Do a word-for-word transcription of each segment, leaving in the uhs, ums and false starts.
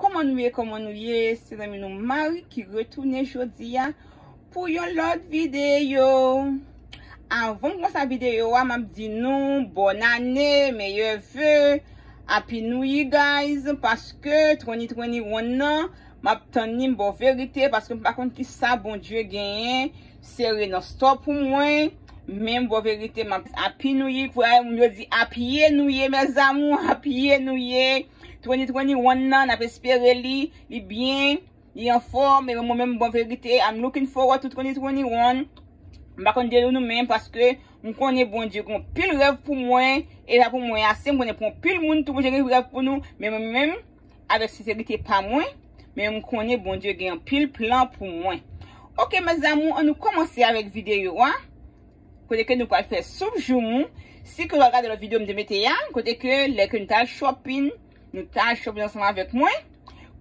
Kòman nou ye, kòman nou ye? Se zanmi nou Marie ki retounen jodi a pou yon lòt videyo. Avan m kòmanse videyo a, m ap di nou bòn ane, meyè ve, Happy New Year, guys, paske twenty twenty-one nan, m ap tann li, m ba w verite, paske m pa konn ki sa Bondye genyen sere nan store pou mwen. Men m ba w verite, m ap Happy New Year, frè, moun yo di Happy New Year, mes amours, Happy New Year. Twenty twenty-one nan, n ap espere li, li byen, li anfòm, e mwen menm, bon verite, I'm looking forward to twenty twenty-one. M pa konn de nou menm, paske m konnen Bondye gen pil rèv pou mwen, e sa pou mwen ase, m konnen pou pil moun tou, Bondye gen rèv pou nou, men mwen menm, avèk senserite pa mwen, men m konnen Bondye gen anpil plan pou mwen. Ok, mes amours, ann nou kòmanse avèk videyo a. Kote ke nou pral fè soup joumou. Si ke w al gade lòt videyo m te mete a, kote ke lè ke nou t al shopping, nou t al shopping ansanm avèk mwen.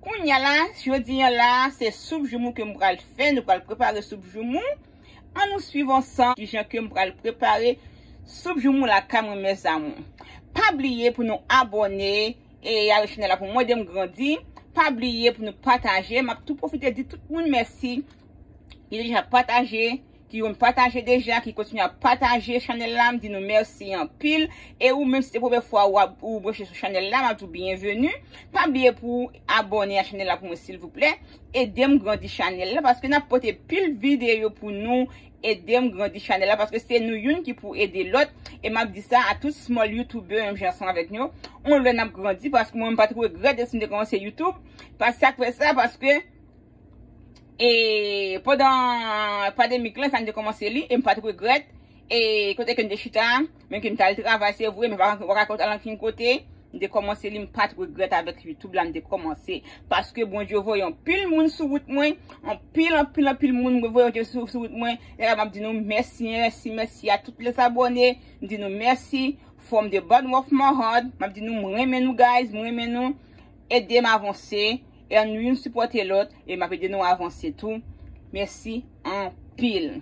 Kounye a la, jodi a la, se soup joumou ke m pral fè. Nou pral prepare soup joumou. Ann nou swiv ansanm kijan ke m pral prepare soup joumou lakay mwen, mes amours. Pa bliye pou nou abòne e avèk chanèl la pou mwen ede m grandi. Pa bliye pou nou pataje. M ap tou pwofite di tout moun mèsi ki deja pataje, ki konn pataje deja, ki kontinye ap pataje chanèl la, m di nou mèsi anpil. E ou menm si se premyè fwa ou ap, ou branche sou chanèl la, m ap di w byenveni. Pa bliye pou abòne a chanèl la pou mwen, silvouplè. Ede m grandi chanèl la, paske n ap pote pil videyo pou nou. Ede m grandi chanèl la, paske se nou youn ki pou ede lòt. E m ap di sa a tout small YouTuber, menm jan ansanm avèk nou. On lè n ap grandi, paske mwen, m pa t regrèt depi m te kòmanse YouTube. Paske sa k fè sa, paske E pandan pandemik lan, sa m te kòmanse li, e m pa t regrèt. E kote ke m te chita, menm ke m t al travay, se vre, men pa, pa ka al ankenn kote, m te kòmanse li, m pa t regrèt avèk YouTube la, m te kòmanse. Paske Bondye voye anpil moun sou wout mwen, anpil, anpil, anpil moun voye sou, sou wout mwen. E la, m ap di nou mèsi, mèsi, mèsi a tout les abonnés. M di nou mèsi from the bottom of my heart. M ap di nou, mwen renmen nou, guys, mwen renmen nou. Ede m avanse, e ann nou youn sipòte lòt, e m ap ede nou avanse tou. Mèsi anpil.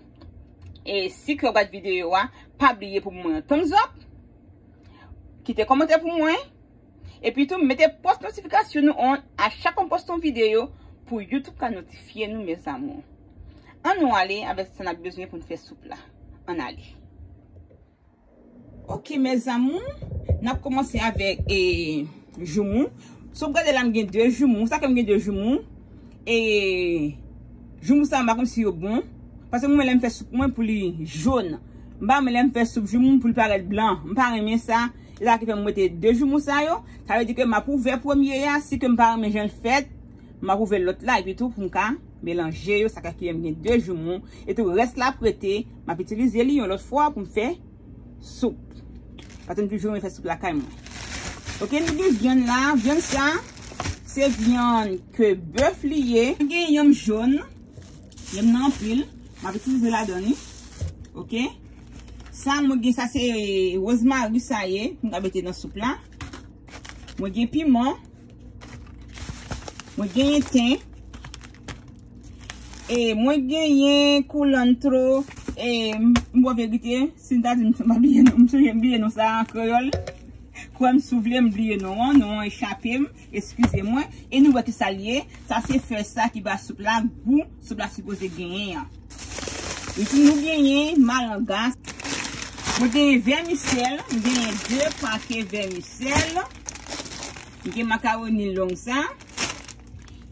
E si ke w gad videyo a, pa bliye pou mwen yon thumbs up, kite kòmantè pou mwen, epi tou mete pòs notifikasyon nou on a chak mwen poste yon videyo pou YouTube ka notifye nou, mes amours. Ann nou ale avèk sa n ap bezwen pou n fè soup la. Ann ale. Ok, mes amours, n ap kòmanse avèk, e, joumou. Si w gade la, m gen de joumou. Sa ke m gen de joumou. E joumou sa, m pa konn si yo bon. Paske mwen, lè m fè soup mwen pou li jòn. M pa renmen lè m fè soup joumou pou li parèt blan. M pa renmen sa. E sa ki fè m mete de joumou sa yo. Sa vle di ke m ap ouvè premye a, si ke m pa renmen jan l fèt, m ap ouvè lòt la, epi tou pou m ka melanje yo, sa ka ki fè m gen de joumou. E tou rès la ap rete, m ap itilize li yon lòt fwa pou m fè soup. Paske m toujou renmen fè soup lakay mwen. Ok, nou gen vyann la. Vyann sa, se vyann ke bèf li ye. Gen yanm jòn. Yanm nan anpil. M ap itilize ladan li. Ok. Sa, mwen gen sa, se wozmari sa ye. Mwen ka mete nan soup la. Mwen gen piman. Mwen genyen ten. E mwen genyen koulantro. E m, m ba w verite, si m ta di m, m pa bliye non, m sonje m bliye non sa an kreyòl. Kwè m, si w vle, m bliye non an, non an echape m, eskize mwen. E nou wè ki sa l ye. Sa se fè sa ki ba soup la gou, soup la sipoze genyen an. Epi nou genyen malanga. Mwen genyen vèmisèl, mwen genyen de pake vèmisèl. M gen makawoni long sa.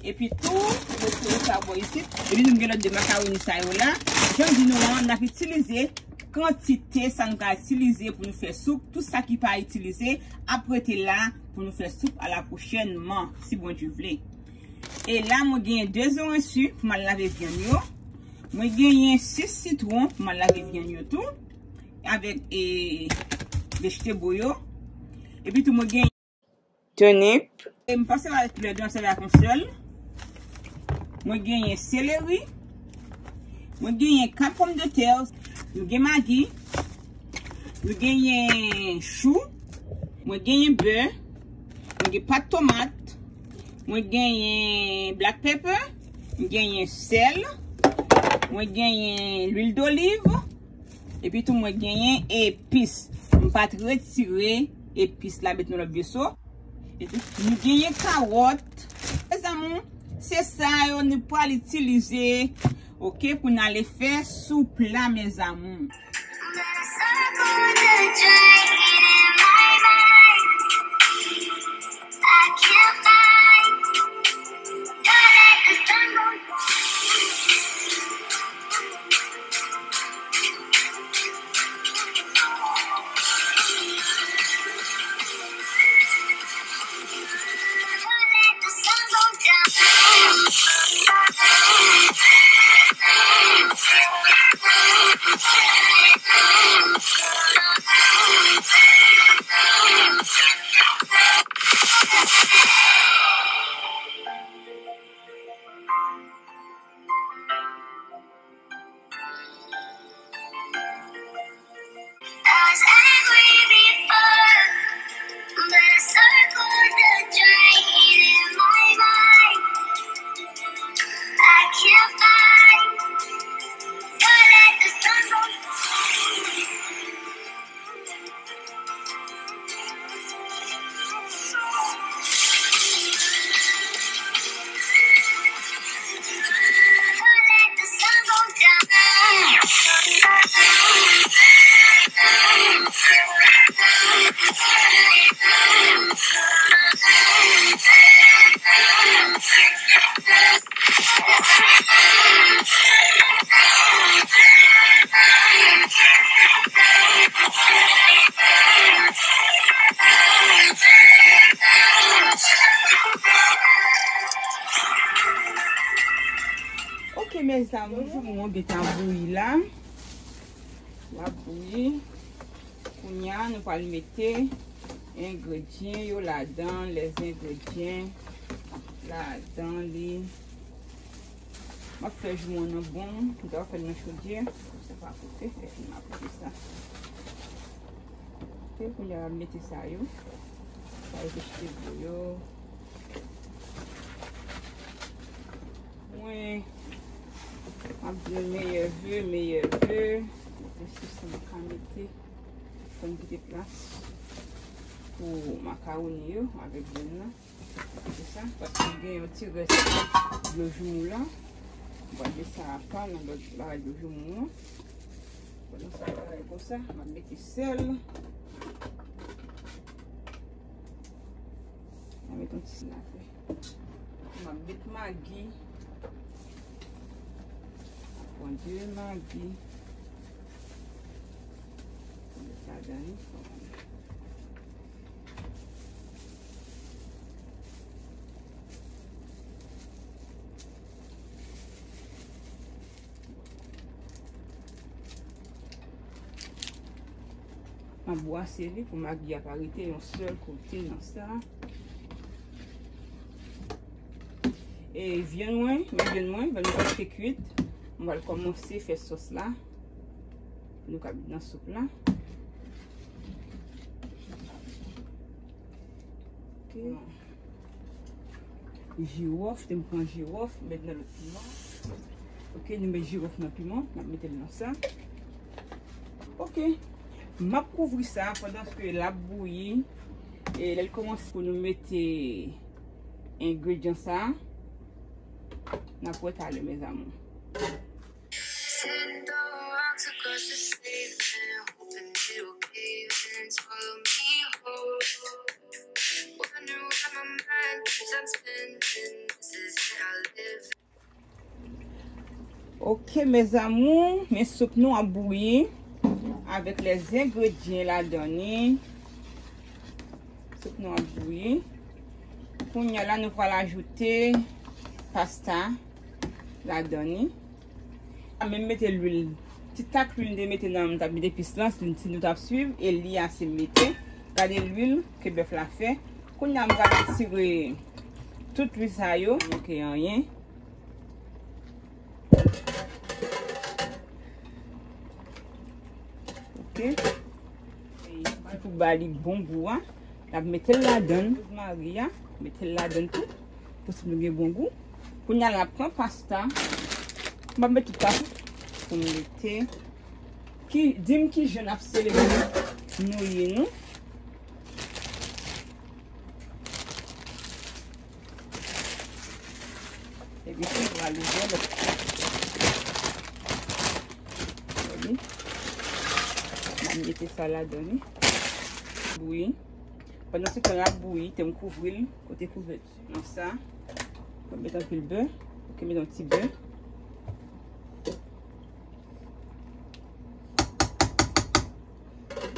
Epi tou, mwen retire sa bò isit. Epi nou gen lòt de makawoni sa yo la. Jan m di nou an, n ap itilize kantite sa nou ka itilize pou nou fè soup. Tout sa ki pa itilize ap rete la pou nou fè soup a la pwochènman, si Bondye vle. E la, mwen genyen de zoranj si pou m al lave vyann yo. Mwen genyen sis sitwon pou m al lave vyann yo tou. Avèk, e, vejetebo yo. Epi tou, mwen genyen tènip. E m pase la, lè de ansève ak yon sèl. Mwen genyen seleri. Mwen genyen kat pòmdetè. Nou gen magi. Nou genyen chou. Mwen genyen bè. Mwen gen pat tomat. Mwen genyen black pepper. Mwen genyen sèl. Mwen genyen lwil doliv. Epi tou mwen genyen epis. M pa t retire epis la, met nan lòt veso. Epi nou genyen kawòt. E Se sa yo nou pral itilize, oke, pou n ale fè sou pla, mes amours. Ok, mes amours, joumou an gentan bouyi la. L ap bouyi. Kounye a, nou pral mete engredyan yo ladan, les ingrédients ladan li. M ap fè joumou an nan bon, m ta fè l nan chodyè, pou sa pa pote, epi m ap pote sa. Ok, kounye a, m ap mete sa yo. Sa yo vejetebo yo. Mwen, m ap di meyè ve, meyè ve. Mete sos sa m ka mete. Fò n kite plas pou makawoni yo avèk vyann nan. Se sa, paske gen yon ti rès dlo joumou la. M pral mete sa apa nan lòt bagay dlo joumou an. Pandan sa, bagay konsa, m ap mete sèl. M ap mete yon ti sèl apre. M ap met magi. M ap pran de magi. M ap met ladan li. M ap bwase li pou magi a pa rete yon sèl kote nan sa. E vyann mwen, men vyann mwen, vyann mwen prèske kwit. Mwen pral kòmanse fè sòs la. Nou ka met nan soup la. Ok. Jiwòf, te m pran jiwòf, met nan lòt piman. Ok, nou met jiwòf nan piman, n ap mete l nan sa. Ok. M ap kouvri sa pandan ke l ap bouyi. E lè l kòmanse pou nou mete engredyan sa, n ap wè talè, mes amours. Ok, mes amours, men soup nou ap bouyi avèk les ingrédients ladan li. Soup nou ap bouyi. Kounye a la, nou pral ajoute pasta ladan li. Menm mete lwil. Ti tak lwil m te mete nan, m t ap met epis lan, si, si nou t ap swiv, e li a se m mete. Gade lwil ke bèf la fè. Kounye a m pral retire tout lwil sa yo, manke anyen. Ok. Ki pou ba li bon gou a. N ap mete l ladan l. Rozmari a, mete l ladan l tou. Pou si nou gen bon gou. Kounye a la, pran pasta. M ap met tout pasta pou m mete. Ki, di m kijan n ap selebre nou ye nou. Epi tou, m pral ouvè lòt. Wi. M ap mete sa ladan li. Bouyi. Pandan se tan l ap bouyi, te m kouvri l kote kouvèti. Nan sa, m ap met anpil bè. Ok, met yon ti bè.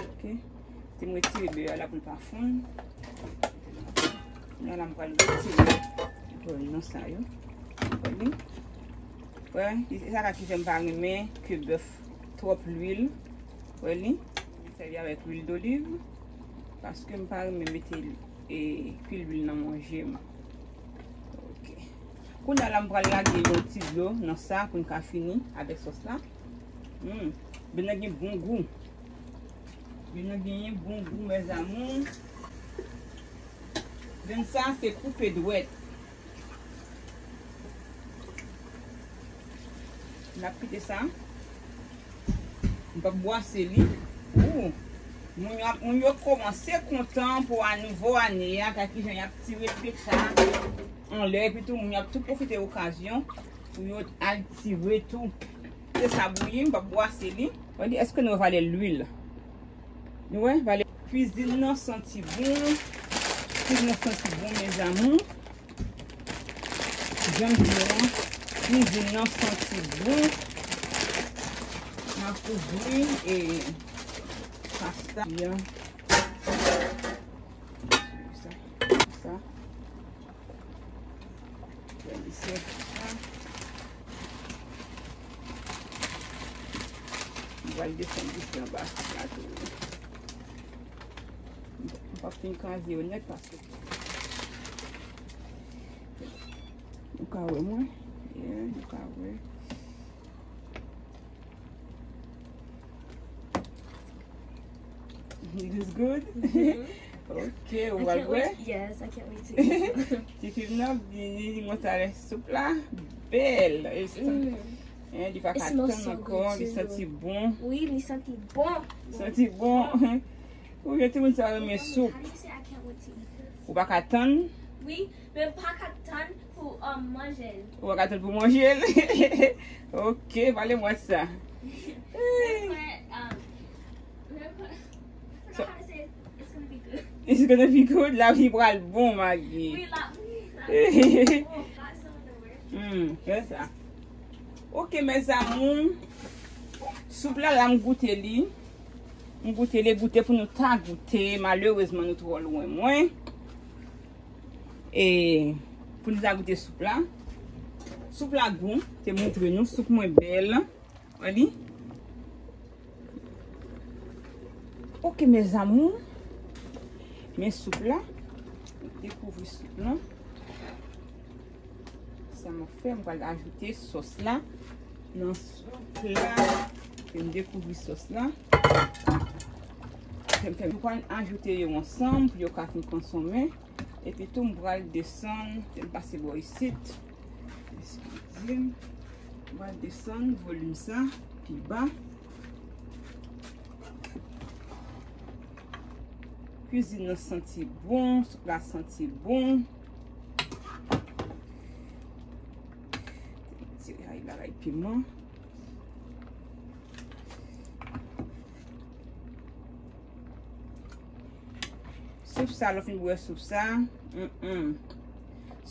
Ok. Te m retire bè a la pou l pa fonn. Kounye a la m pral retire nan sa yo. Wè li. Wè, e sa ki fè m pa renmen ke bèf twòp lwil. Wè li. M sèvi avèk lwil doliv. Paske m pa renmen mete e, pil lwil nan manje m. Ok. Kounye a la m pral lage yon ti dlo nan sa pou n ka fini avèk sòs la. Hmm. Vyann nan gen bon gou. Vyann nan genyen bon gou, mes amours. Vyann sa se koupe dwèt. N ap kite sa. M p ap bwase li. Ou. Moun yo, moun yo kòmanse kontan pou a nouvo ane a, gad kijan y ap tire peta anlè, epi tou moun yo ap tou pwofite okazyon pou yo al tire tou. Se sa bouyi, m p ap bwase li. Wè li, èske nou wè valè lwil? Nou wè valè. Kwizin nan santi bon. Kwizin nan santi bon, mes amours. Jan m di nou an, kwizin nan santi bon. M ap kouvri e pasta. Byen. Sa, sa. Byen, li sèvi sa. M pral desann jis anba sou plato. M p ap fin kraze yo nèt paske nou ka wè mwen. Yeah, nou ka wè. It is good? Mhm. Ok, ou pral bwè? Yes, I can't wait to eat. Ti fi m nan vini, li montre soup la. Bèl. Mm. Hein, li pa ka tann ankò, li santi bon. Wi, li santi bon. Santi bon. Ou gen timoun sa renmen soup. Ou pa ka tann? Wi, men m pa ka tann pou, um, manje l. Ou pa ka tann pou manje l? Ok, pale mwen sa. It's gonna be good. It's gonna be good. Lavi pral bon, Maggie. Wi, la, wi, la. Hmm, fè sa. Ok, mes amours. Soup la, la, m goute li. M goute li, goute pou nou ta goute. Malerezman, nou twò lwen mwen. E pou nou ta goute soup la. Soup la gou, te montre nou, soup mwen bèl. Wè li. Ok, mes amours. Men soup la. Dekouvri soup la. Sa m ap fè, m pral ajoute sòs la nan soup la. Fè m dekouvri sòs la. Fè m, fè m, m pral ajoute yo ansanm pou yo ka fin konsome. Epi tou, m pral desann, fè m pase bò isit. Eskize m. M pral desann volim sa pi ba. Kwizin nan santi bon, soup la santi bon. Tire ay bagay piman. Soup sa, lè w fin bwè soup sa, mm, mm.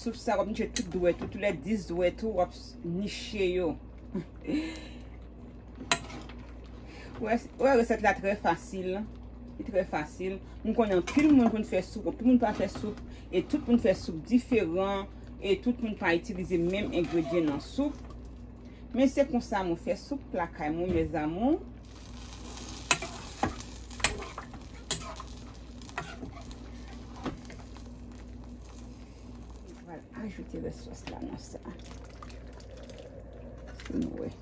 Soup sa, w ap niche tout dwèt ou, tou lè dis dwèt ou, w ap niche yo. Wè, wè, resèt la trè fasil. Li trè fasil. M konnen anpil moun konn fè soup, anpil moun pa fè soup, e tout moun fè soup diferan, e tout moun pa itilize menm engredyan nan soup. Men se konsa mwen fè soup lakay mwen, mes amours. Mwen pral ajoute rès sòs la nan sa. Pou nou wè.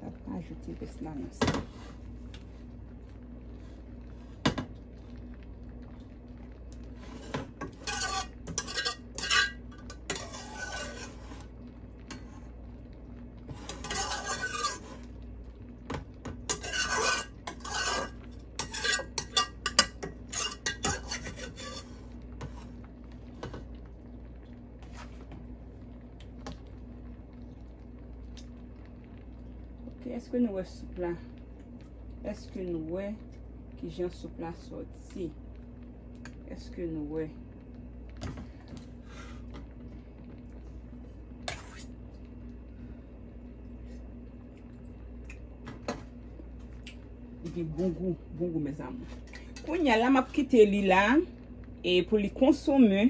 Mwen pral ajoute rès la nan sa. Èske nou wè soup la? Èske nou wè kijan soup la sòti? Èske nou wè? Li gen bon gou, bon gou, mes amours. Kounye a la, m ap kite li la, e pou li konsome.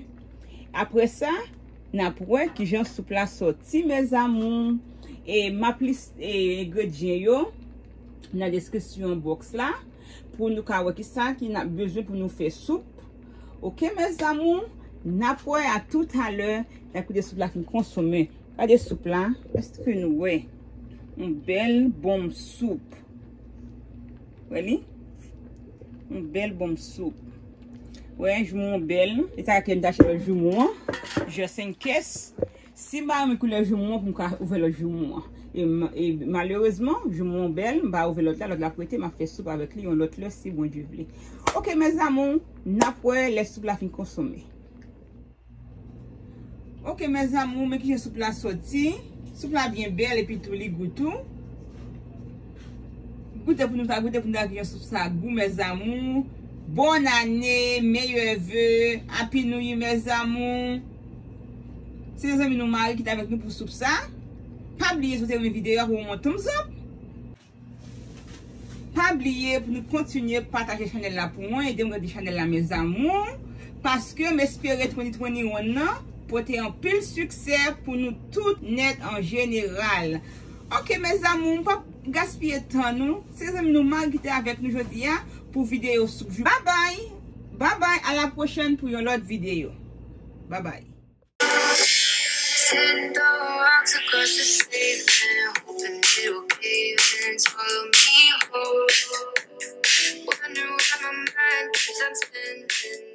Apre sa, n ap wè kijan soup la sòti, mes amours. E m ap lis e, engredyan yo nan deskripsyon box la, pou nou ka wè kisa ki n ap bezwen pou nou fè soup. Oke, mes amours, n ap wè a tout alè, lè kote soup la fin konsome. Gade soup la, èske nou wè? Yon bèl bonm soup. Wè li? Yon bèl bonm soup. Wè, joumon bèl. E sa ke m ta achte lòt joumon an. Just in case. Si m pa renmen koulè joumon an, pou m ka ouvè lòt joumon an. E, ma- e malerezman, joumon an bèl, m pa ouvè lòt la, lòt la ap rete, m ap fè soup avèk li yon lòt lè si Bondye vle. Oke, mes amours, n ap wè lè soup la fin konsome. Oke, mes amours, men kijan soup la sòti. Soup la byen bèl epi tou li gou tou. Goute pou nou ta goute pou nou ta kijan soup sa gou, mes amours. Bonne année, meilleurs vœux, Happy New Year, mes amours. Se zanmi nou Marie ki t avèk nou pou soup sa. Pa bliye si w te renmen videyo a pou w ban m yon thumbs up. Pa bliye pou nou kontinye pataje chanèl la pou mwen, ede m grandi chanèl la, mes amours, paske m espere twenty twenty-one nan pote anpil siksè pou nou tout nèt an jeneral. Oke, mes amours, m p ap gaspiye tan nou. Se zanmi nou Marie ki te avèk nou jodi a pou videyo soup jou. Babay! Babay! A la pwochèn pou yon lòt videyo. Babay! Send the rocks across the pavement, hoping it'll cave in, swallow me whole. Wonder why my mind keeps on spinning.